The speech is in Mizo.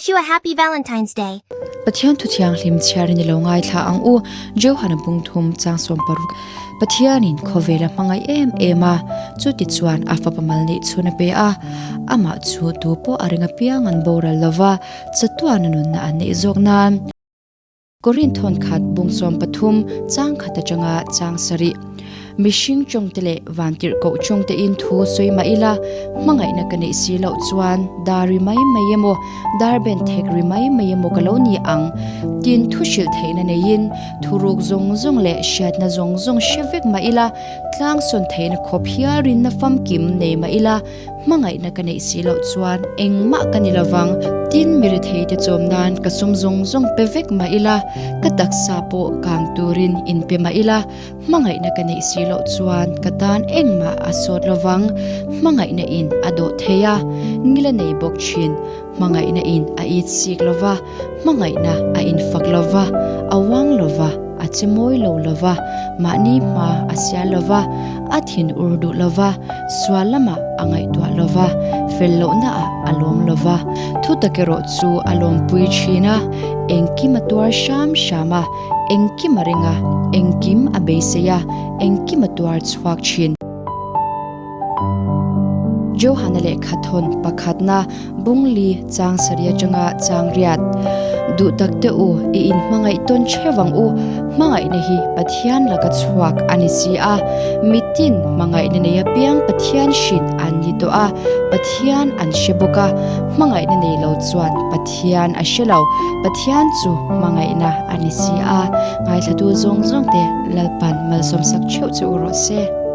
Wish you a happy Valentine's Day. Pathian thu thianghlim chhiar in i lo ngaithla ang u, Johana bung thum chang 60. Pathianin khawvel a hmangaih em em a, chuti chuan a fapa mal neih chhun a pe a, amah chu tu pawh a ring apiang an boral lova, chatuan a nunna an neih zawk nan. Korin thawnkhat bung 13 chang khat atanga chang sarih. Mihring tawngte leh vantirhkoh tawngte in thu sawi mah ila, hmangaihna ka neih si loh chuan dar ri mai mai emaw, dar ben thek ri mai mai emaw ka lo ni ang. Tin, thu hrilh theihna neiin thuruk zawng zawng leh hriatna zawng zawng hre vek mah ila, tlang sawn theihna khawp hial rinna famkim nei mah ila, Hmangaihna ka neih si loh chuan engmah ka ni lovang. Tin, mi retheite chawm nan ka sum zawng zawng pe vek mah ila, ka taksa pawh kang turin inpe mah ila, hmangaihna ka neih si loh chuan ka tan engmah a sawt lovang. Hmangaihna in a dawh thei a, ngil a nei bawk thin. Hmangaihna in a it sik lova, hmangaihna a infak lova, a uang lova, a che mawi lo lova, mahni hma a sial lova, a thin ur duh lova, Sual lamah a ngaihtuah lo va, fel lohnaah a lawm lo va, thutak erawh chu a lawmpui thin a, engkim a tuar hram hram a, engkim a ring a, engkim a beisei a, engkim a tuar chhuak thin. Johana lehkha thawn pakhatna Bungli chang sarih atanga chang riat. Duh tak teh u, i inhmangaih tawn theuh ang u, hmangaihna hi Pathian laka chhuak a ni si a. Mitin hmangaihna nei apiang Pathian hrin an ni tawh a, Pathian an hre bawk a, hmangaihna nei lo chuan Pathian a hre lo, Pathian chu hmangaihna a ni si a. Ngaithlatu zawng zawngte Lalpan malsawmsak theuh che u rawh se.